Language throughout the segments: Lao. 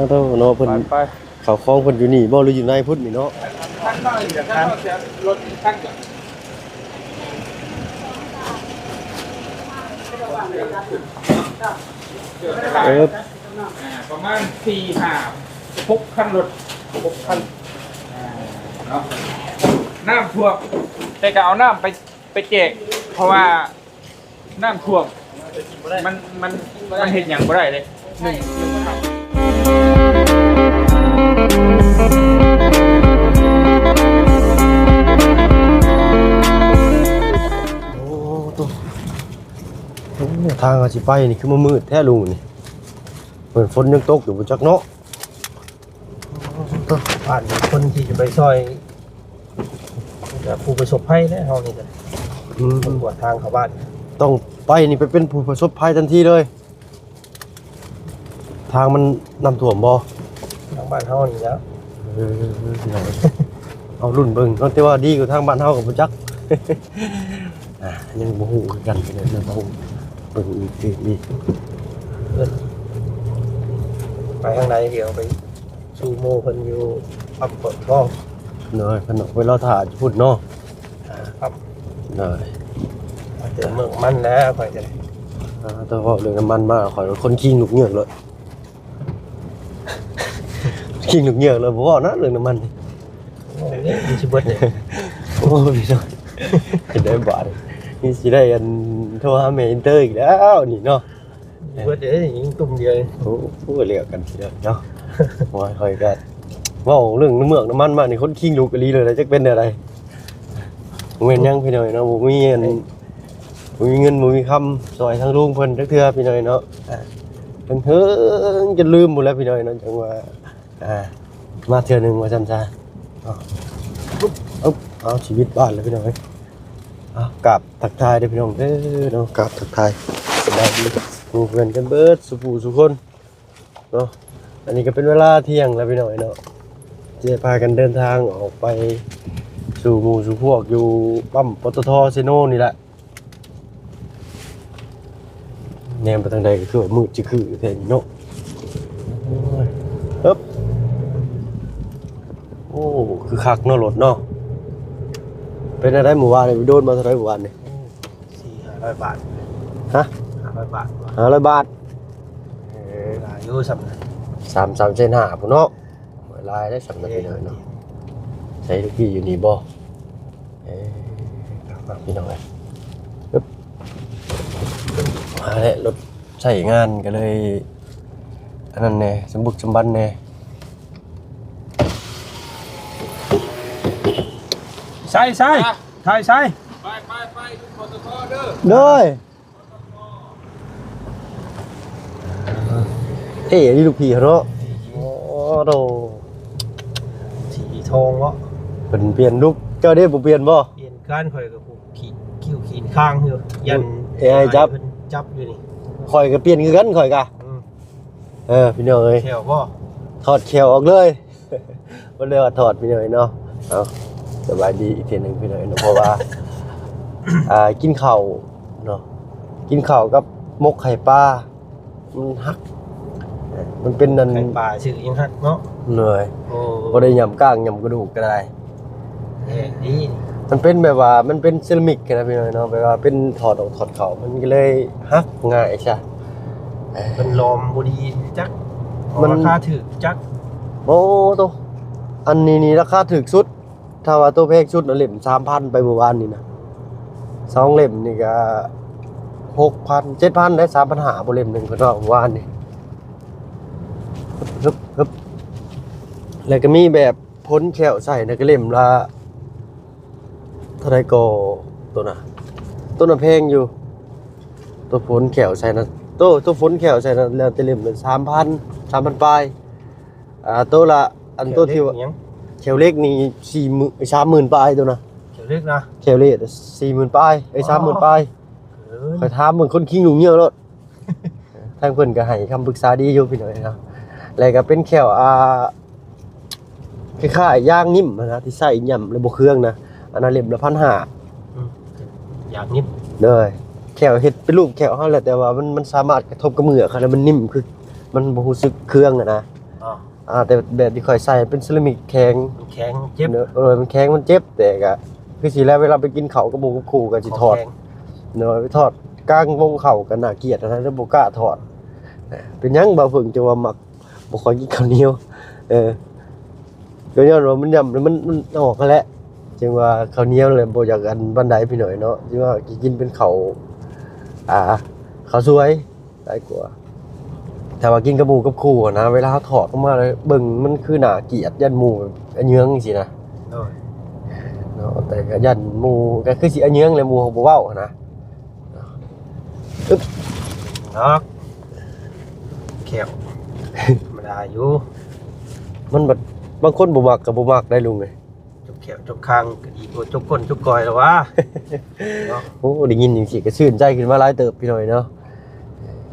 ເອີ ເນາະ ເພິ່ນ ໄປ ເຂົ້າຂອງເພິ່ນຢູ່ນີ້ບໍ່ ຫຼືຢູ່ໃນພຸ້ນນີ້ເນາະ? ຄັນນ້ອຍ ຄັນລົດຄັນ ເອີ ອ່າ ປະມານສີ່ ຫ້າ ຫົກຄັນລົດ ຫົກຄັນ ອ່າ ເນາະ ນ້ຳຖ້ວມ ແຕ່ກໍເອົານ້ຳໄປ ໄປແຈກ ເພາະວ່ານ້ຳຖ້ວມ ມັນ ມັນ ມັນເຮັດຫຍັງບໍ່ໄດ້ເດ້ ໜຶ່ງ ໂອ້ ໂຕ ໂອ້ ທາງເຮົາຊິໄປນີ້ຄືມາມືດແທ້ລຸງນີ້ ເພິ່ນ ຝົນຍັງຕົກຢູ່ບໍ່ຈັກເນາະ. ໂອ້ ໂຕ ບ້ານຄົນທີ່ຈະໄປຊ່ອຍ ແຕ່ຜູ້ປະສົບໄພແຫຼະ ເຮົານີ້ກໍ ອືມ ຕ້ອງກວດທາງເຂົ້າບ້ານ ຕ້ອງໄປນີ້ໄປເປັນຜູ້ປະສົບໄພທັນທີເລີຍ. ທາງມັນນ້ຳຖ້ວມບໍ່? ທາງບ້ານເຮົານີ້ແຫຼະ ເອີ ເອົາລຸ້ນເບິ່ງເນາະ ແຕ່ວ່າດີກວ່າທາງບ້ານເຮົາກໍບໍ່ຈັກ ອ່າ ຍັງບໍ່ຮູ້ຄືກັນ ຍັງບໍ່ຮູ້ ເບິ່ງອີກ ຕື່ມອີກ ໄປທາງໃດ ດຽວໄປສູ່ໝູ່ເພິ່ນຢູ່ປ້ຳປະຕະທ ໂດຍ ເພິ່ນອອກໄປລໍຖ້າຢູ່ພຸ້ນເນາະ ອ່າ ປ້ຳ ໂດຍ ເຕີມນ້ຳມັນແລ້ວຂ້ອຍກໍໄດ້ ອ່າ ແຕ່ເວົ້າເລື່ອງນ້ຳມັນມາ ຂ້ອຍຄົນຄີງລຸກເງືອກໂລດ ຄີງລຸກເງືອກໂລດ ບໍ່ເວົ້ານະເລື່ອງນ້ຳມັນນີ້ ໂອ້ຍ ມັນຊິເບິດເດ້ ໂອ້ຍ ເຮັດໄດ້ບາດນີ້ ຊິໄດ້ອັນ ໂທຫາແມ່ອິນເຕີອີກແລ້ວນີ້ເນາະ ເບິດເດ້ ຍິງຕຸ່ມດຽວ ໂອ້ ແລ້ວກັນເນາະ ໂອ້ຍ ຂ້ອຍກໍເວົ້າເລື່ອງເມືອກນ້ຳມັນມານີ້ ຄົນຄີງລຸກອີ່ຫຼີເລີຍ ຈັກເປັນແນວໃດ ບໍ່ແມ່ນຫຍັງພີ່ນ້ອງເນາະ ບໍ່ມີອັນ ບໍ່ມີເງິນບໍ່ມີຄຳຊ່ອຍທາງລຸງເພິ່ນຈັກເທື່ອພີ່ນ້ອງເນາະ ເຖິງໆ ຈົນລືມໝົດແລ້ວພີ່ນ້ອງເນາະ ຈັ່ງວ່າ ອ່າ ມາເທື່ອໜຶ່ງວ່າຊັ້ນຊະ ເອົາ ເອົາ ເອົາ ຊີວິດບ້ານແລ້ວພີ່ນ້ອງເອີຍ ເອົາ ກາບທັກທາຍເດີພີ່ນ້ອງເດີເນາະ ກາບທັກທາຍສະບາຍດີໝູ່ເພື່ອນກັນເບິດສູ່ຜູ້ສູ່ຄົນເນາະ ອັນນີ້ກໍເປັນເວລາທ່ຽງແລ້ວພີ່ນ້ອງເອີຍເນາະ ຈະພາກັນເດີນທາງອອກໄປສູ່ໝູ່ສູ່ພວກຢູ່ປ້ຳ ປຕທ ເຊໂນນີ້ແຫຼະ. ແນມໄປທາງໃດກໍຄືວ່າມືດຈະຄືແທ້ນີ້ເນາະ ໂອ້ຍ ເອີບ ໂອ້ ຄືຄັກເນາະລົດເນາະ ເປັນແນວໃດມື້ວານນີ້ ໄປໂດນມາເທົ່າໃດມື້ວານນີ້? ສີ່ຫ້າຮ້ອຍບາດ ຮະ ຫ້າຮ້ອຍບາດ ຫ້າຮ້ອຍບາດ ເອີ ຫຼາຍຢູ່ສ່ຳນັ້ນ ສາມ ສາມແສນຫ້າພຸ້ນເນາະ ຫຼາຍໄດ໋ສ່ຳນັ້ນ ເອີ ພີ່ນ້ອງເນາະ ໃສ່ລູກພີ່ຢູ່ນີ້ບໍ່? ເອີ ພີ່ນ້ອງເອີຍ ອຶບ ມາແລ້ວ ລົດໃຊ້ງານກໍເລີຍ ອັນນັ້ນແດ່ ສຳບຸກສຳບັນແດ່ ໃສ່ ໃສ່ ຖ່າຍໃສ່ ໄປ ໄປ ໄປ ຢູ່ ປຕທ ເດີ ໂດຍ ເທ່ອີ່ຫຼີລູກພີ່ເນາະ ໂອ້ໂດ ສີທອງເນາະ ເພິ່ນປ່ຽນລຸກ ເຈົ້າເດ້ບໍ່ປ່ຽນບໍ່? ປ່ຽນການ ຂ້ອຍກໍຜູກຂີດຄິ້ວຂີດຄາງຢູ່ ຢ້ານ ເອໄອ ຈັບ ເພິ່ນຈັບຢູ່ນີ້ ຂ້ອຍກໍປ່ຽນຄືກັນ ຂ້ອຍກະ ອືມ ເອີ ພີ່ນ້ອງເອີຍ ແຂ້ວບໍ່? ຖອດແຂ້ວອອກເລີຍ ບໍ່ໄດ້ວ່າຖອດພີ່ນ້ອງເນາະ ເອົາ ສະບາຍດີອີກເທື່ອໜຶ່ງພີ່ນ້ອງເນາະ ເພາະວ່າ ອ່າ ກິນເຂົ້າເນາະ ກິນເຂົ້າກັບໝົກໄຂ່ປາ ມັນຫັກ ມັນເປັນອັນ ໄຂ່ປາຊື່ຍັງຫັກເນາະ ເລີຍ ໂອ້ ບໍ່ໄດ້ຫຍ້ຳກ້າງຫຍ້ຳກະດູກກໍໄດ້ ແທ້ດີ ມັນເປັນແບບວ່າ ມັນເປັນເຊຣາມິກນະພີ່ນ້ອງເນາະ ແບບວ່າເປັນຖອດອອກຖອດເຂົ້າ ມັນກໍເລີຍຫັກງ່າຍຊະ ເອີ ເພິ່ນຫຼອມບໍ່ດີຈັກ ມັນລາຄາຖືກຈັກ ໂອ້ໂຕ ອັນນີ້ນີ້ລາຄາຖືກສຸດ ຖ້າວ່າໂຕແພງສຸດນະ ເຫຼັ້ມສາມພັນ ໄປມື້ວານນີ້ນະ ສອງເຫຼັ້ມນີ້ກະຫົກພັນ ເຈັດພັນ ໄດ້ ສາມພັນຫ້າ ບໍ່ເຫຼັ້ມໜຶ່ງ ເພິ່ນເວົ້າມື້ວານນີ້ ຮຶບ ຮຶບ ແລ້ວກໍມີແບບ ຜົນແຂ້ວໃສ່ນະ ກະເຫຼັ້ມລະເທົ່າໃດກໍ ໂຕນະ ໂຕນະແພງຢູ່ ໂຕຝົນແຂ້ວໃສ່ນະ ໂຕ ໂຕຝົນແຂ້ວໃສ່ນະ ແລ້ວແຕ່ເຫຼັ້ມລະສາມພັນ ສາມພັນປາຍ ອ່າ ໂຕລະ ອັນໂຕທີ່ວ່າ ແຂ້ວເຫຼັກນີ້ຫຍັງ? ແຂ້ວເຫຼັກນີ້ສີ່ໝື່ນ ສາມໝື່ນປາຍໂຕນະ ແຂ້ວເຫຼັກນະ ແຂ້ວເຫຼັກສີ່ໝື່ນປາຍ ເອີຍ ອໍ ສາມໝື່ນປາຍ ເອີ ຂ້ອຍຖາມເບິ່ງຄົນຄີງລຸງເຍອະໂລດ ທາງເພິ່ນກໍໃຫ້ຄຳປຶກສາດີຢູ່ພີ່ນ້ອງເນາະ ແລ້ວກໍເປັນແຂ້ວ ອ່າ ຄ້າຍໆຢາງນິ້ມຫັ້ນນະ ທີ່ໃຊ້ຫຍ້ຳແລ້ວບໍ່ເຄືອງນະ ອັນນັ້ນເຫຼັ້ມລະພັນຫ້າ ອືມ ຢາງນິ້ມ ໂດຍ ແຂ້ວເຮັດເປັນຮູບແຂ້ວເຮົາແຫຼະ ແຕ່ວ່າມັນ ມັນສາມາດກະທົບກັບເໝືອກເຮົາແລ້ວມັນນິ້ມ ຄືມັນບໍ່ຮູ້ສຶກເຄືອງຫັ້ນນະ ອໍ ອ່າ ແຕ່ແບບທີ່ຂ້ອຍໃສ່ເປັນເຊຣາມິກແຂງ ມັນແຂງເຈັບ ເນາະ ເອີ ມັນແຂງ ມັນເຈັບ ແຕ່ກະຄືຊິແລ້ວ ເວລາໄປກິນເຂົ້າກັບໝູ່ກັບຄູ່ກໍຊິຖອດ ເຂົ້າແຂງ ເນາະ ໄປຖອດກາງວົງເຂົ້າກໍໜ້າກຽດນະ ແລ້ວບໍ່ກ້າຖອດ. ເປັນຫຍັງບ່າວເຜິ້ງຈຶ່ງວ່າມັກ ບໍ່ຄ່ອຍກິນເຂົ້າໜຽວ? ເອີ ກໍຍ້ອນວ່າມັນຫຍ້ຳ ມັນ ມັນອອກຫັ້ນແຫຼະ ຈຶ່ງວ່າເຂົ້າໜຽວແຫຼະບໍ່ຢາກອັນປານໃດພີ່ນ້ອງເນາະ ຈຶ່ງວ່າກິນເປັນເຂົ້າ ອ່າ ເຂົ້າສວຍຫຼາຍກວ່າ. ຖ້າວ່າກິນກັບໝູ່ກັບຄູ່ນະ ເວລາເຮົາຖອດອອກມາແລ້ວເບິ່ງມັນຄືໜ້າກຽດ ຢ້ານໝູ່ອະເຍືອງຈັ່ງຊີ້ນະ ໂດຍ ເນາະ ແຕ່ກໍຢ້ານໝູ່ ກໍຄືຊິອະເຍືອງແຫຼະ ໝູ່ເຮົາບໍ່ເວົ້າຫັ້ນນະ. ອຶບ ເນາະ ແຂ້ວ ທຳມະດາຢູ່ ມັນບັດ ບາງຄົນບໍ່ມັກກໍບໍ່ມັກໄດ໋ລຸງເອີຍ ຈົກແຂ້ວຈົກຄາງກໍດີກວ່າຈົກກົ້ນຈົກກ້ອຍແລ້ວຫວາ ເນາະ. ໂອ້ ໄດ້ຍິນຈັ່ງຊີ້ກໍຊື່ນໃຈຂຶ້ນມາຫຼາຍເຕີບພີ່ນ້ອງເນາະ.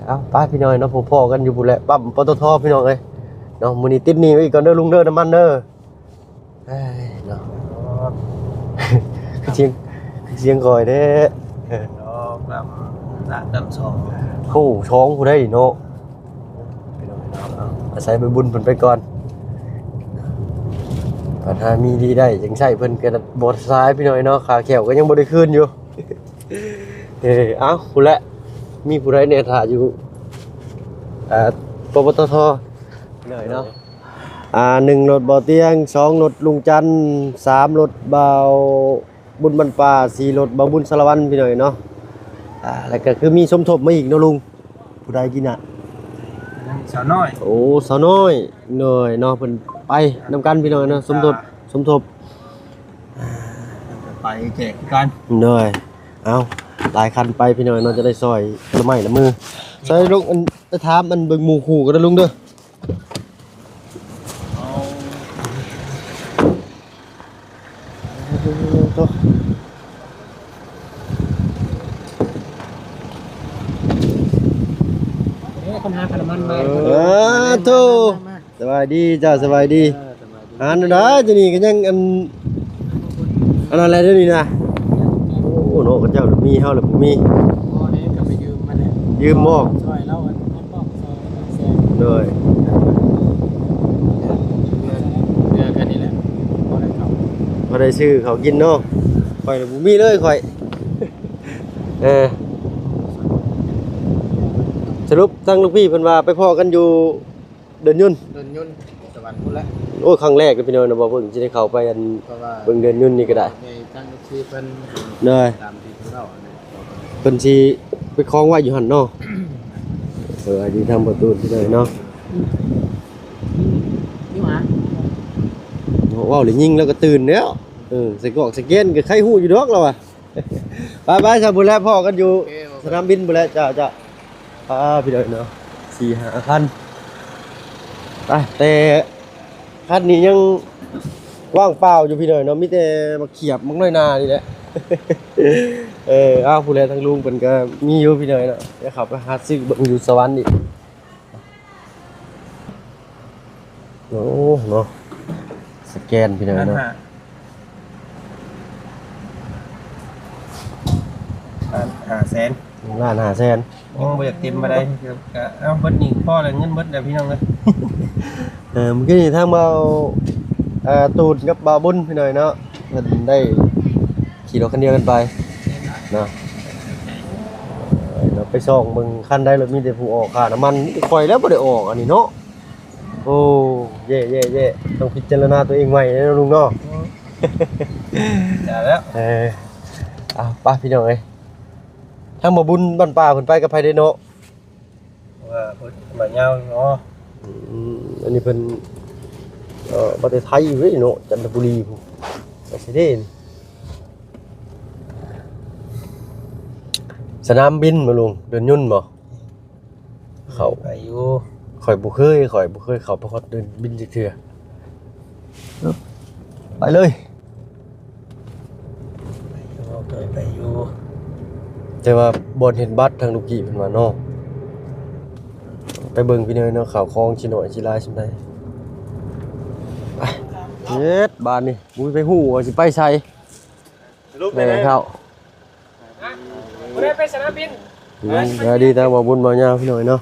ເອົາ ໄປພີ່ນ້ອງເນາະ ພໍ້ໆກັນຢູ່ພຸ້ນແຫຼະ ປ້ຳ ປຕທ ພີ່ນ້ອງເອີຍເນາະ. ມື້ນີ້ຕິດໜີ້ໄວ້ອີກກ່ອນເດີລຸງເດີ ນ້ຳມັນເດີ. ເອີຍເນາະ ສຽງ ສຽງຂ້ອຍເດ້ ດອກລຳລະດຳສອງ ໂອ້ ສອງຜູ້ໃດເນາະ ພີ່ນ້ອງເນາະ. ເອົາ ອາໄສໃບບຸນເພິ່ນໄປກ່ອນ ບັດຫາມີດີໄດ້ຈັ່ງໃຊ້ເພິ່ນກໍບໍ່ສາຍພີ່ນ້ອງເນາະ ຄ່າແຂ້ວກໍຍັງບໍ່ໄດ້ຄືນຢູ່. ເອີ ເອົາ ພຸ້ນແຫຼະ ມີຜູ້ໃດແດ່ຖ້າຢູ່ ເອີ ປຕທ ພີ່ນ້ອງເນາະ. ອ່າ ໜຶ່ງລົດບໍ່ຕຽງ ສອງລົດລຸງຈັນ ສາມລົດບ່າວບຸນບັນປ່າ ສີ່ລົດບ່າວບຸນສາລະວັນ ພີ່ນ້ອງເນາະ. ອ່າ ແລ້ວກໍຄືມີສົມທົບມາອີກເນາະລຸງ ຜູ້ໃດກິນນະ ສາວນ້ອຍ ໂອ້ ສາວນ້ອຍ ໂດຍເນາະ ເພິ່ນໄປນຳກັນພີ່ນ້ອງເນາະ ສົມທົບ ສົມທົບ ອ່າ ໄປແຈກຄືກັນ ໂດຍ. ເອົາ ຫຼາຍຄັນໄປພີ່ນ້ອງເນາະ ຈະໄດ້ຊ່ອຍລະໄມ້ລະມື ຊ່ອຍລຸງ ອັນ ໄປຖາມອັນເບິ່ງໝູ່ຄູ່ກັນເດີລຸງເດີ. ເອີ ຄົນຫາຂະນ້ຳມັນມາ ເອີ ໂທ້ ມາ ມາ ສະບາຍດີເຈົ້າ ສະບາຍດີ ເອີ ສະບາຍດີ. ອ່າ ນັ້ນນະ ຈະນີ້ກໍຍັງອັນ ອັນນັ້ນແຫຼະເດ້ນີ້ນະ. ໂອ້ ເນາະ ເຂົາເຈົ້າມີ ເຮົາລະບໍ່ມີ ບໍ່ໄດ້ກໍໄປຢືມມາແຫຼະ ຢືມບໍ່ ຊ່ອຍລາວອັນນັ້ນບໍ່ ຊ່ອຍແສນ ໂດຍ ເຫຼືອກັນນີ້ແຫຼະ ພໍໄດ້ເຂົ້າ ພໍໄດ້ຊື້ເຂົ້າກິນເນາະ. ຂ້ອຍລະບໍ່ມີເລີຍຂ້ອຍ ເອີ ສະຫຼຸບທາງລູກພີ່ເພິ່ນວ່າໄປພໍ້ກັນຢູ່ ເດີ່ນຍົນ ເດີ່ນຍົນ ສະຫວັນພຸ້ນແຫຼະ. ໂອ້ ຄັ້ງແລກເດ້ພີ່ນ້ອງເນາະ ບໍ່ເບິ່ງ ຊິໄດ້ເຂົ້າໄປອັນ ເບິ່ງເດີ່ນຍົນນີ້ກໍໄດ້ ໃຫ້ທາງເອັຟຊີເພິ່ນ ໂດຍ ຕາມທີ່ເພິ່ນເວົ້າຫັ້ນແຫຼະ ເພິ່ນຊິໄປຄອງໄວ້ຢູ່ຫັ້ນເນາະ. ເອີ ຢູ່ທາງປະຕູທີ່ໃດເນາະ ເວົ້າແລ້ວຍິງແລ້ວກໍຕື່ນແລ້ວ. ເອີ ໃສ່ກອກໃສ່ແກນກໍໃຄຮູ້ຢູ່ດອກລາວວ່າ. ໄປໆ ຊະ ພຸ້ນແຫຼະ ພໍ້ກັນຢູ່ ໂອເຄ ໂອເຄ ສະໜາມບິນພຸ້ນແຫຼະ ເຈົ້າ ເຈົ້າ. ອ່າ ພີ່ນ້ອງເນາະ ສີ່ຫ້າຄັນ ໄປ ແຕ່ຄັນນີ້ຍັງວ່າງເປົ່າຢູ່ພີ່ນ້ອງເນາະ ມີແຕ່ໝາກຂຽບ ໝາກນ້ອຍໜ້ານີ້ແຫຼະ. ເອີ ເອົາ ພຸ້ນແຫຼະ ທາງລຸງເພິ່ນກໍມີຢູ່ພີ່ນ້ອງເນາະ ດຽວເຂົ້າໄປຫາຊື້ເບິ່ງຢູ່ສະຫວັນອີກ. ໂອ້ ເນາະ ສະແກນພີ່ນ້ອງເນາະ ລ້ານຫ້າ ລ້ານຫ້າແສນ ລ້ານຫ້າແສນ ຍັງບໍ່ຢາກເຕັມປານໃດ ກໍເອົາເບິດນີ້ພໍແລ້ວ ເງິນເບິດແລ້ວພີ່ນ້ອງເອີຍ. ເອີ ມື້ກີ້ນີ້ທາງບ່າວ ເອີ ຕູນກັບບ່າວບຸນພີ່ນ້ອງເນາະ ເພິ່ນໄດ້ຂີ່ລົດຄັນດຽວກັນໄປເນາະ ເອີ ເຮົາໄປສ່ອງເບິ່ງຄັນໃດ ລົດມີແຕ່ຜູ້ອອກຄ່ານ້ຳມັນ ມີແຕ່ຂ້ອຍແລ້ວບໍ່ໄດ້ອອກອັນນີ້ເນາະ. ໂອ້ ແຍ່ໆໆ ຕ້ອງພິຈາລະນາຕົວເອງໃໝ່ເນາະລຸງເນາະ. ອືມ ຢ່າແລ້ວ ເອີ ເອົາ ໄປພີ່ນ້ອງເອີຍ ທາງບ່າວບຸນບ້ານປ່າເພິ່ນໄປກັບໃຜເດ້ເນາະ? ວ່າເພິ່ນມາຍາວເນາະ ອືມ ອັນນີ້ເພິ່ນ ເອີ ປະເທດໄທເວີຍເນາະ ຈັນທະບູລີພຸ້ນ ໄປໃສເດ້ ສະໜາມບິນບໍ່ລຸງ ເດີ່ນຍົນບໍ່? ເຂົ້າໄປຢູ່ ຂ້ອຍບໍ່ເຄີຍ ຂ້ອຍບໍ່ເຄີຍເຂົ້າໄປຮອດເດີ່ນບິນຈັກເທື່ອ ໄປເລີຍ ໄປຢູ່ ເຄີຍໄປຢູ່ ແຕ່ວ່າບ່ອນເຮັດບັດທາງລູກກີ້ເພິ່ນວ່າເນາະ ໄປເບິ່ງພີ່ນ້ອງເນາະ ເຂົ້າຂອງຊິໜ້ອຍຊິຫຼາຍສ່ຳໃດ. ໄປ ເຮັດບາດນີ້ ບໍ່ມີໃຜຮູ້ວ່າຊິໄປໃສ ສະຫຼຸບໄປໃສ ແມ່ເຖົ້າ ບໍ່ໄດ້ໄປສະໜາມບິນ ອືມ ສະບາຍດີທາງບ່າວບຸນບ່າວຍາວພີ່ນ້ອງເນາະ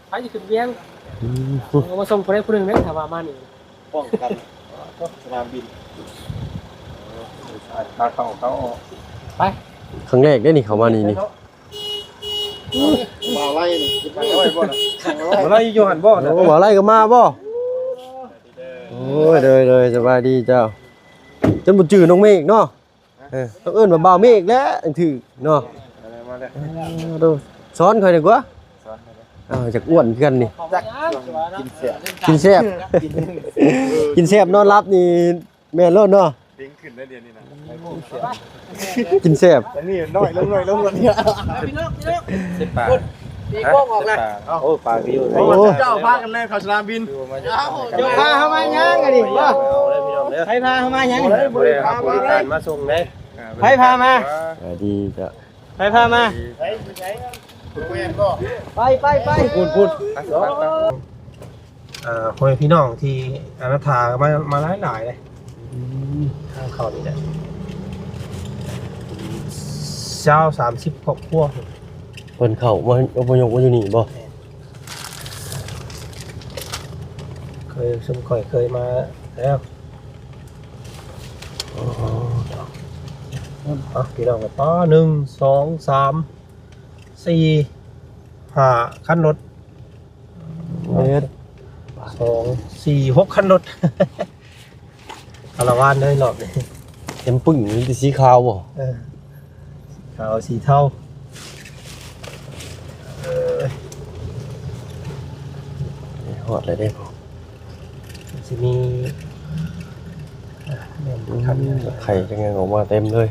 ໃຜຊິຂຶ້ນວຽງ ເອົາມາສົ່ງຜູ້ໃດຜູ້ໜຶ່ງເດ້ ຖ້າວ່າມານີ້ ປ້ອງກັນສະໜາມບິນ ເອີ ຂາເຂົ້າເຂົ້າອອກ ໄປ. ຄັ້ງແລກເດ້ນີ້ ເຂົ້າມານີ້ນີ້ ບ່າວໄລ່ນີ້ ບ່າວໄລ່ຢູ່ຫັ້ນບໍ່ນະ? ໂອ້ ບ່າວໄລ່ກໍມາບໍ່? ໂອ້ຍ ໂດຍໆ ສະບາຍດີເຈົ້າ ຈົນບໍ່ຈື່ນ້ອງເມກເນາະ. ເອີ ຕ້ອງເອີ້ນວ່າບ່າວເມກແຫຼະ ຖືກເນາະ. ເອີ ມາເລີຍ ເອີ ສອນຂ້ອຍດີກວ່າ. ສອນຂ້ອຍເດີ ອ້າວ ຢາກອ້ວນຄືກັນນີ້ ກິນແຊບ ກິນແຊບ ກິນແຊບນອນຫຼັບນີ້ ແມ່ນໂລດເນາະ ເດ້ງຂຶ້ນແລ້ວດຽວນີ້ນະ ກິນແຊບ ອັນນີ້ນ້ອຍລົງ ນ້ອຍລົງ ວັນນີ້ ເສຍປາ ຕີໂກງອອກລະ ເອົາ ໂອ້ ປາກກໍຢູ່ ໂອ້ ເຈົ້າພາກັນແລ່ນເຂົ້າສະໜາມບິນ ເຈົ້າພາເຮົາມາຫຍັງອັນນີ້ ບໍ່ ເອົາເລີຍພີ່ນ້ອງເດີ ໃຜພາເຮົາມາຫຍັງ ບໍ່ໄດ້ຮັບບໍລິການມາສົ່ງເດ້ ໃຜພາມາ ສະບາຍດີເຈົ້າ ໃຜພາມາ ໄປ ໄປ ໄປ ພຸ້ນ ພຸ້ນ ໄປ ໄປ ໄປ ອ່າ ພໍ່ແມ່ພີ່ນ້ອງທີ່ອານາຖາມາ ມາຫຼາຍໆເດ້ ອືມ ທາງເຂົ້ານີ້ແຫຼະ ຊາວ ສາມສິບຄອບຄົວ ເພິ່ນເຂົ້າມາ ອະພະຍົບມາຢູ່ນີ້ບໍ່? ແມ່ນ ເຄີຍ ຊຸມຂ້ອຍເຄີຍມາແລ້ວ ອໍ ເອົາ ພີ່ນ້ອງ ປາ ໜຶ່ງ ສອງ ສາມ ສີ່ ຫ້າ ຄັນລົດ ເອັດ ສອງ ສີ່ ຫົກ ຄັນລົດ ຄາລາວານເລີຍລອບນີ້ ເຕັມປຶ້ງ ມີແຕ່ສີຂາວບໍ່? ເອີ ຂາວ ສີເທົາ ເອີ ຮອດແລ້ວເດ້ ຊິມີ ອ່າ ແມ່ນ ອືມ ຄັນ ໄຂ່ຈັກຫຍັງອອກມາເຕັມເລີຍ.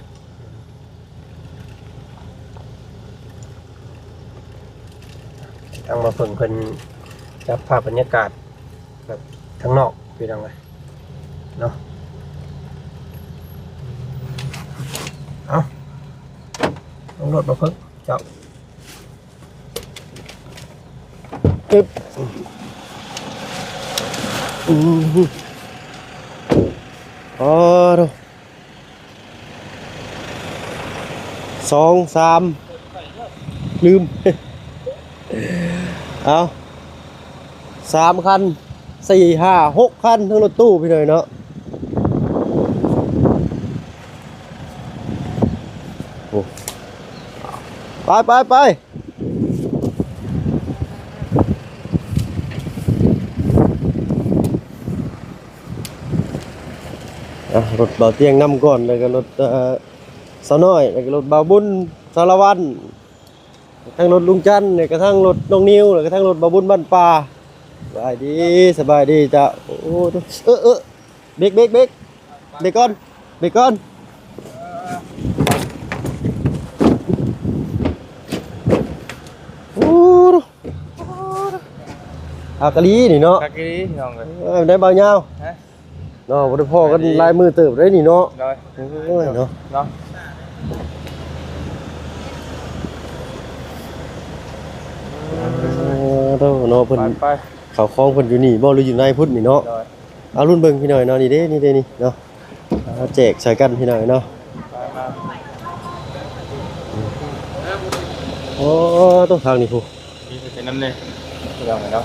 ທາງບ່າວເຜິ້ງເພິ່ນຈັບພາບບັນຍາກາດແບບທາງນອກ ພີ່ນ້ອງເອີຍເນາະ ເອົາ ລົງລົດບ່າວເຜິ້ງ ເຈົ້າ ອຶບ ອືມ ອໍ ໂທ້ ສອງ ສາມ ລືມ ເອົາ ສາມ ຄັນ ສີ່ ຫ້າ ຫົກ ຄັນ ທັງລົດຕູ້ ພີ່ນ້ອງເນາະ ໂອ້ ໄປ ໄປ ໄປ. ອ່ະ ລົດບ່າວຕຽງນຳກ່ອນ ແລ້ວກໍລົດ ເອີ ສາວນ້ອຍ ແລ້ວກໍລົດບ່າວບຸນ ສາລະວັນ ທັງລົດລຸງຈັນ ແລ້ວກໍທັງລົດນ້ອງນິວ ແລ້ວກໍທັງລົດບ່າວບຸນບ້ານປ່າ ສະບາຍດີ ສະບາຍດີເຈົ້າ ໂອ້ ເອີ ເອີ ເບກ ເບກ ເບກ ເບກກ່ອນ ເບກກ່ອນ ໂອ້ ຄັກອີ່ຫຼີນີ້ເນາະ ຄັກອີ່ຫຼີພີ່ນ້ອງເອີຍ ເອີ ໄດ້ບ່າວຍາວ ຮະ ເນາະ ບໍ່ໄດ້ພໍ້ກັນຫຼາຍມື້ເຕີບເດ້ນີ້ເນາະ ໂດຍ ໂອ້ຍເນາະ ເນາະ ເອີ ເນາະ ເພິ່ນ ໄປ ໄປ ເຂົ້າຂອງເພິ່ນຢູ່ນີ້ບໍ່ ຫຼືຢູ່ໃນພຸ້ນນີ້ເນາະ ໂດຍ ເອົາລຸ້ນເບິ່ງພີ່ນ້ອງເນາະ ນີ້ເດ້ ນີ້ເດ້ ນີ້ເນາະ ເອົາແຈກໃສ່ກັນພີ່ນ້ອງເນາະ ໄປມາ ໂອ້ ໂຕທາງນີ້ພຸ້ນ ມີໄປນຳແດ່ ພີ່ນ້ອງເນາະ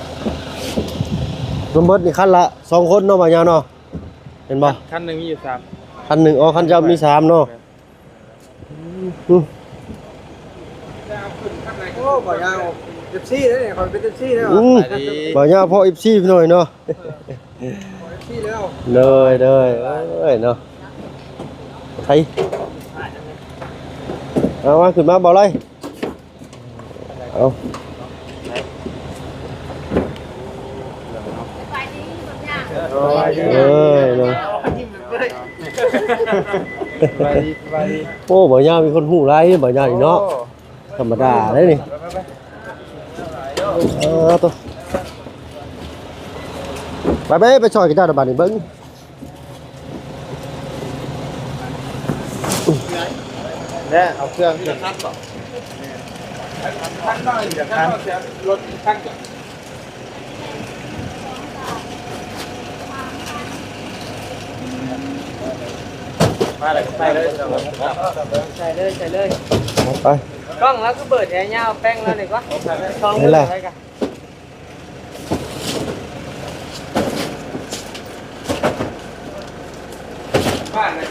ລວມເບິດນີ້ຄັນລະສອງຄົນເນາະ ບ່າວຍາວເນາະ ແມ່ນບໍ່? ຄັນໜຶ່ງມີຢູ່ສາມ ຄັນໜຶ່ງ ອໍ ຄັນເຈົ້າມີສາມເນາະ ແມ່ນ ອືມ ໂອ້ ບ່າວຍາວ ເອັຟຊີເດ້ ຂ້ອຍເປັນເອັຟຊີເດ້ ອືມ ສະບາຍດີ ບ່າວຍາວພໍເອັຟຊີພີ່ນ້ອງເນາະ ເອີ ພໍເອັຟຊີແລ້ວ ໂດຍ ໂດຍ ເອີຍເນາະ ໃຜ ເອົາມາ ຂຶ້ນມາ ບ່າວໄລ ເອົາ ສະບາຍດີ ເອີຍເນາະ ສະບາຍດີ ສະບາຍດີ ໂອ້ ບ່າວຍາວມີຄົນຮູ້ຫຼາຍ ບ່າວຍາວນີ້ເນາະ ໂອ້ ທຳມະດາເດ້ນີ້ ເອີ ໂຕ ໄປ ໄປ ໄປຊ່ອຍເຂົາເຈົ້າບາດນີ້ເບິ່ງ ແລະເອົາເຄື່ອງຂຶ້ນ ມາເລີຍ ໄປເລີຍ ໃສ່ເລີຍ ໃສ່ເລີຍ ໄປ ກ້ອງລາວຄືເບີດແທ້ຍາວ ແປ້ງລາວນີ້ກວ່າ ສອງມື້ໄປກະ.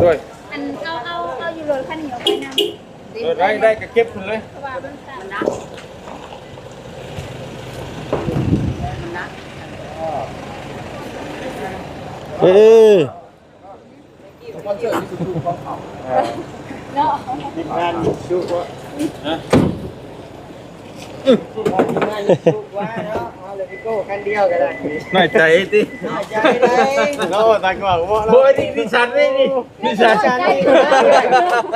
ໂດຍ ອັນ ເອົາ ເອົາ ເອົາຢູ່ລົດຄັນນີ້ອອກໄປນຳ. ເອີ ໄດ້ ໄດ້ ກໍເກັບຂຶ້ນເລີຍ ເພາະວ່າມັນ ເອີ ສະປອນເຊີທີ່ສຸດຂອງເຂົາ ເນາະ ທີມງານຢູ່ ຮະ ທີມງານຢູ່ ວ່າເນາະ ເອົາເລີຍ ໂກ້ ຄັນດຽວກໍໄດ້ ນ້ອຍໃຈຕິ ນ້ອຍໃຈໄດ໋ ໂອ້ ຕາກວ່າບໍ່ ໂອ້ຍ ນີ້ ນີ້ສັນນີ້ ນີ້ ນີ້ສັນ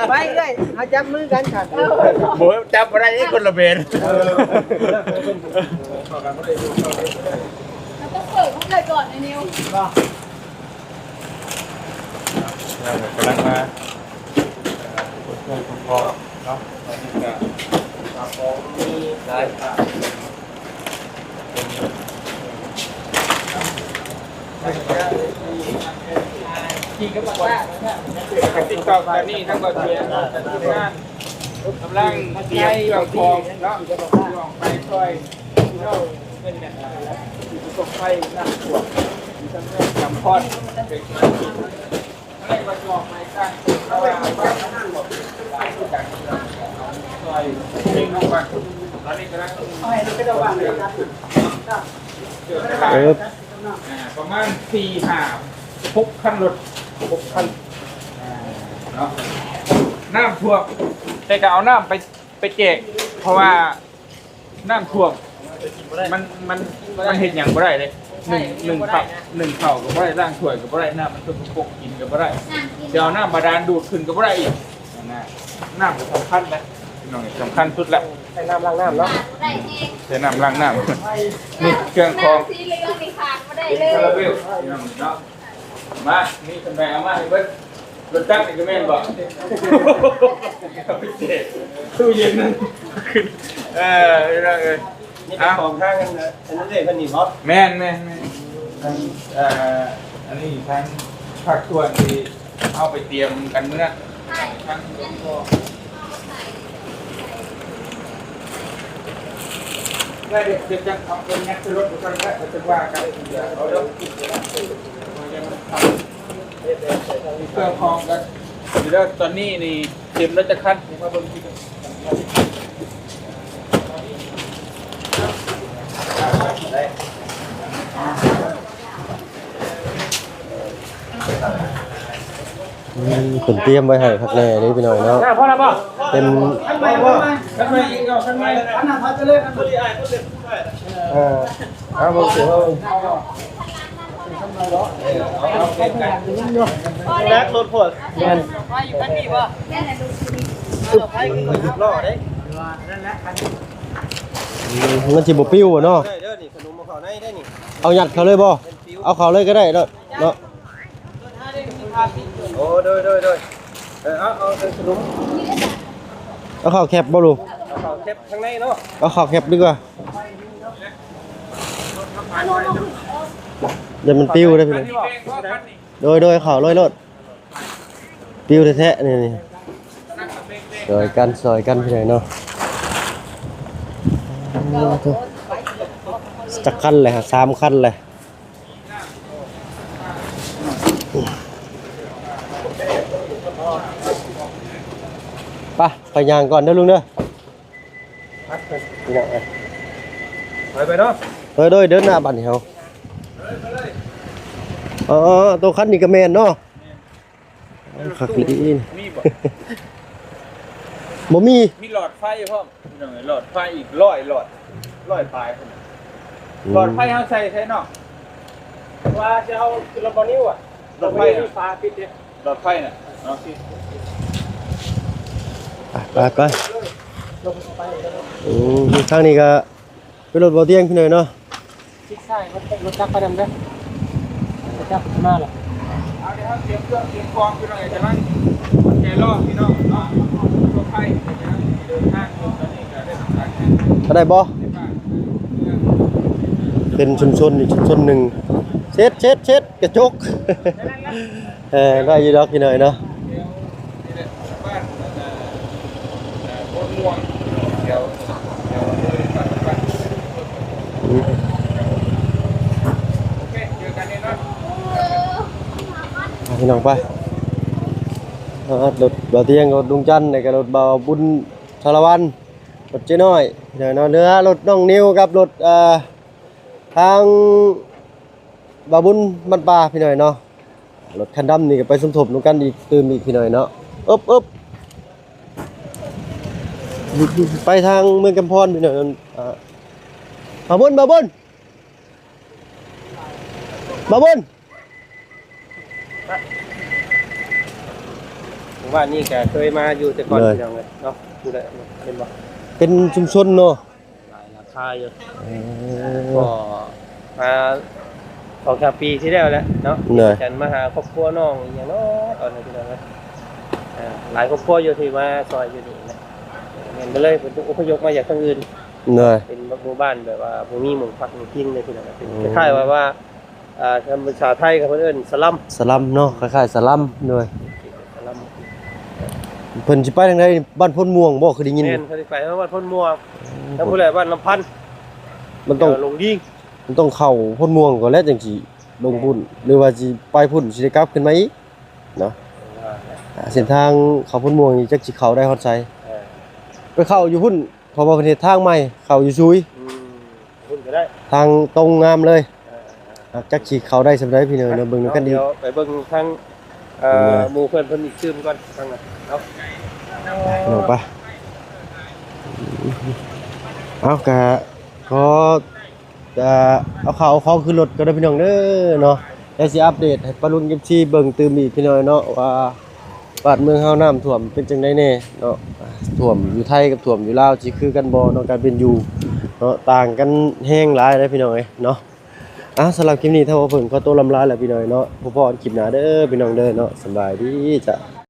ໄປເອື້ອຍ ເຮົາຈັບມືກັນສັນ ບໍ່ ຈັບບໍ່ໄດ້ ຄົນລະແບນ ເອີ ເຮົາຕ້ອງເປີດຂອງເອື້ອຍກ່ອນ ໄອ້ນິວ ກຳລັງມາ ເອີ ເພື່ອນຄຸນພໍ່ເນາະ ຕອນນີ້ກໍ ມີຫຼາຍ ຕິດຕໍ່ຕອນນີ້ທາງບໍ່ເສຍ ທາງທີມງານກຳລັງຕຽມເຄື່ອງຂອງເນາະ ອອກໄປຊ່ອຍພີ່ນ້ອງ ເປັນແບບ ຜູ້ປະສົບໄພນ້ຳຖ້ວມ ທີ່ສຳຄັນ ຈຳພອນ ເປັນ ເອີ ປະມານສີ່ຫ້າຫົກຄັນລົດ ຫົກຄັນ ເນາະ ນ້ຳຖ້ວມ ແຕ່ກໍເອົານ້ຳໄປ ໄປແຈກ ເພາະວ່າ ນ້ຳຖ້ວມ ມັນ ມັນ ມັນເຮັດຫຍັງບໍ່ໄດ້ເດ້ ໜຶ່ງ ໜຶ່ງເຂົ້າ ໜຶ່ງເຂົ້າກໍບໍ່ໄດ້ ລ້າງຖ້ວຍກໍບໍ່ໄດ້ ນ້ຳມັນສົກກະປົກ ກິນກໍບໍ່ໄດ້ ຊິເອົານ້ຳບາດານດູດຂຶ້ນກໍບໍ່ໄດ້ອີກ ນັ້ນນະ ນ້ຳກໍສຳຄັນນະ ພີ່ນ້ອງ ສຳຄັນສຸດແລ້ວ ໃຊ້ນ້ຳລ້າງນ້ຳເນາະ ໃຊ້ນ້ຳລ້າງນ້ຳ ນີ້ເຄື່ອງຂອງ ນ້ຳສີເຫຼືອງນີ້ຂາດບໍ່ໄດ້ເລີຍ ຄາຣາເບວ ພີ່ນ້ອງເນາະ. ມາ ນີ້ ສຳໄດເອົາມາໃຫ້ເບິດ ລົດຈັກນີ້ກໍແມ່ນບໍ່? ຕູ້ເຢັນນັ້ນ ເອີ ພີ່ນ້ອງເອີຍ ນີ້ເປັນຂອງທາງອັນ ອັນນັ້ນເດ້ເພິ່ນນີ້ບໍ່? ແມ່ນໆໆ ທາງ ເອີ ອັນນີ້ທາງພາກສ່ວນທີ່ເຮົາໄປຕຽມກັນເມືອ ທາງ ໄດ້ ດຽວຈັກເອົາເງິນຍັດໃສ່ລົດກ່ອນກໍໄດ້ ເຂົາຈະວ່າກັນ ເອົາເດີ ເຄື່ອງຂອງກັນ ເດີ ຕອນນີ້ນີ້ເຕັມແລ້ວຈັກຄັນ ມາເບິ່ງທີ່ກັນ. ເພິ່ນຕຽມໄວ້ໃຫ້ຄັກແນ່ເດ້ພີ່ນ້ອງເນາະ. ໜ້າພໍແລ້ວບໍ່? ເປັນ ຄັນໃໝ່ບໍ່? ຄັນໃໝ່ອີກເນາະ ຄັນໃໝ່. ອັນນັ້ນເຂົາຈະເລີຍ ເອີ ເອົາ ບໍ່ເສຍ ແບກລົດໂພດ. ແມ່ນ ໄຟຢູ່ປານນີ້ບໍ່? ລໍເດ້. ອືມ ມັນຊິບໍ່ປິວເນາະ. ໄດ້ເດີນີ້ ຂະໜົມເອົາເຂົ້າໃນໄດ້ນີ້. ເອົາຍັດເຂົ້າເລີຍບໍ່? ເອົາເຂົ້າເລີຍກໍໄດ້ເນາະ ເນາະ. ໂອ້ ໂດຍ ໂດຍ ໂດຍ. ເອີ ເອົາ ເອົາໃສ່ຂະໜົມ. ເອົາເຂົ້າແຄັບບໍ່ລູກ? ເອົາເຂົ້າແຄັບຂ້າງໃນເນາະ. ເອົາເຂົ້າແຄັບດີກວ່າ ຢ່າມັນປິວເດ້ພີ່ນ້ອງ. ໂດຍ ໂດຍ ເຂົ້າເລີຍໂລດ. ປິວແທ້ໆ ນີ້ ນີ້ ຊ່ອຍກັນ ຊ່ອຍກັນພີ່ນ້ອງເນາະ. ຈັກຄັນແຫຼະ? ສາມຄັນແຫຼະ. ໄປ ໄປຍ່າງກ່ອນເດີລຸງເດີ. ໄປ ໄປເນາະ. ໂດຍ ໂດຍ ເດີນໜ້າບັດນີ້ເຮົາ. ອໍ ໂຕຄັນນີ້ກໍແມ່ນເນາະ. ຄັກອີ່ຫຼີ. ມີບໍ່? ບໍ່ມີ. ມີຫຼອດໄຟພ້ອມ ພີ່ນ້ອງເອີຍ. ຫຼອດໄຟອີກຮ້ອຍຫຼອດ ຮ້ອຍປາຍພຸ້ນນະ. ອືມ ຫຼອດໄຟເຮົາໃສ່ໃສເນາະ? ວ່າຈະເອົາຂຶ້ນລະບໍ່ນິວອະ. ຫຼອດໄຟນະ ມີຝາປິດເດ້. ຫຼອດໄຟນະ ເອົາຊິ ໄປ ໄປ ໄປ. ໂອ້ ທາງນີ້ກໍເປັນລົດບໍ່ຕຽງພີ່ນ້ອງເນາະ. ຊິດຊ້າຍ ລົດ ລົດຈັກໄປນຳເດີ ລົດຈັກມາແລ້ວ. ເອົາ ດຽວເຮົາຕຽມເຄື່ອງຕຽມຂອງພີ່ນ້ອງເອີຍ. ກຳລັງອົດໃຈລໍພີ່ນ້ອງເນາະ. ທົ່ວໄທກຳລັງເດີນທາງຢູ່ ຕອນນີ້ກໍໄດ້ປະສານງານ ກໍໄດ້ບໍ່? ເປັນຊຸມຊົນອີກຊຸມຊົນໜຶ່ງ. ເຊັດ ເຊັດ ເຊັດ ກະຈົກ. ເອີ ໄດ້ຢູ່ດອກພີ່ນ້ອງເນາະ. ໂອເຄ ເຈີກັນແນ່ນອນ. ໄປພີ່ນ້ອງໄປ. ລົດບ່າວຕຽງ ລົດລຸງຈັນ ແລ້ວກໍລົດບ່າວບຸນສາລະວັນ ລົດເຈ້ນ້ອຍພີ່ນ້ອງເນາະ. ເຫຼືອລົດນ້ອງນິວກັບລົດ ເອີ ທາງບ່າວບຸນບ້ານປ່າພີ່ນ້ອງເນາະ. ລົດຄັນດຳນີ້ກໍໄປສົມທົບນຳກັນອີກຕື່ມອີກພີ່ນ້ອງເນາະ. ອຶບ ອຶບ ໄປທາງເມືອງກຳພອນພີ່ນ້ອງ. ອ່າ ບ່າວບຸນ ບ່າວບຸນ ບ່າວບຸນ. ໝູ່ບ້ານນີ້ກໍເຄີຍມາຢູ່ແຕ່ກ່ອນ ເລີຍ ພີ່ນ້ອງເອີຍເນາະ. ເຫັນບໍ່? ເປັນຊຸມຊົນເນາະ. ຫຼາຍຫຼັງຄາຢູ່. ເອີ ກໍມາສອງສາມປີທີ່ແລ້ວແຫຼະເນາະ ເລີຍ ຈັນມາຫາຄອບຄົວນ້ອງອີ່ຫຍັງເນາະ ຕອນນັ້ນພີ່ນ້ອງເອີຍ. ເອີ ຫຼາຍຄອບຄົວຢູ່ທີ່ມາຊ່ອຍຢູ່ນີ້ນະ. ແມ່ນ ກໍເລີຍເພິ່ນອະພະຍົບມາຈາກທາງອື່ນ. ເລີຍ ເປັນໝູ່ບ້ານແບບວ່າບໍ່ມີໝ່ອງພັກໝ່ອງກິນເລີຍພີ່ນ້ອງ. ເປັນ ອືມ ຄ້າຍໆວ່າ ວ່າ ອ່າ ທາງພາສາໄທກໍເພິ່ນເອີ້ນສະລັມ ສະລັມເນາະ ຄ້າຍໆສະລັມ. ໂດຍ ສະລັມ. ເພິ່ນຊິໄປທາງໃດ? ບ້ານໂພນມ່ວງບໍ່? ຄືໄດ້ຍິນ. ແມ່ນ ເພິ່ນຊິໄປທາງບ້ານໂພນມ່ວງ. ໂອ້ ທາງພຸ້ນແຫຼະ ບ້ານລຳພັນ. ມັນຕ້ອງ ແຖວດົງດີງ. ມັນຕ້ອງເຂົ້າໂພນມ່ວງກ່ອນແຫຼະ ຈັ່ງຊິລົງພຸ້ນ. ແມ່ນ ຫຼືວ່າຊິໄປພຸ້ນ ຊິໄດ້ກັບຂຶ້ນມາອີກເນາະ. ອ່າ ເສັ້ນທາງເຂົ້າໂພນມ່ວງນີ້ ຈັກຊິເຂົ້າໄດ້ຮອດໃສ. ເອີ ໄປເຂົ້າຢູ່ພຸ້ນ ເພາະວ່າເພິ່ນເຮັດທາງໃໝ່ເຂົ້າຢູ່ຊຸຍ. ອືມ ພຸ້ນກໍໄດ້ ທາງຕົງງາມເລີຍ. ເອີ ຈັກຊິເຂົ້າໄດ້ສ່ຳໃດພີ່ນ້ອງເນາະ. ເບິ່ງນຳກັນອີກ ດຽວໄປເບິ່ງທາງ ເອີ ເອີ ໝູ່ເພື່ອນເພິ່ນອີກຕື່ມກ່ອນທາງນັ້ນເນາະ. ເອົາໄປ ເອົາ ກະຂໍ ຈະເອົາເຂົ້າເອົາຂອງຂຶ້ນລົດກ່ອນເດີພີ່ນ້ອງເດີເນາະ. ແລ້ວຊິອັບເດດໃຫ້ປ້າລຸງ ເອັຟຊີ ເບິ່ງຕື່ມອີກພີ່ນ້ອງເນາະ ວ່າບ້ານເມືອງເຮົານ້ຳຖ້ວມເປັນຈັ່ງໃດແດ່ເນາະ. ຖ້ວມຢູ່ໄທກັບຖ້ວມຢູ່ລາວຊິຄືກັນບໍ່ເນາະ ການເປັນຢູ່ເນາະ. ຕ່າງກັນແຮງຫຼາຍເດ້ພີ່ນ້ອງເອີຍເນາະ. ອ່າ ສຳລັບຄລິບນີ້ ທາງເຮົາເພິ່ນຂໍໂຕລຳລາແລ້ວພີ່ນ້ອງເນາະ. ພໍ້ກັນຄລິບໜ້າເດີພີ່ນ້ອງເດີເນາະ. ສະບາຍດີຈ້າ.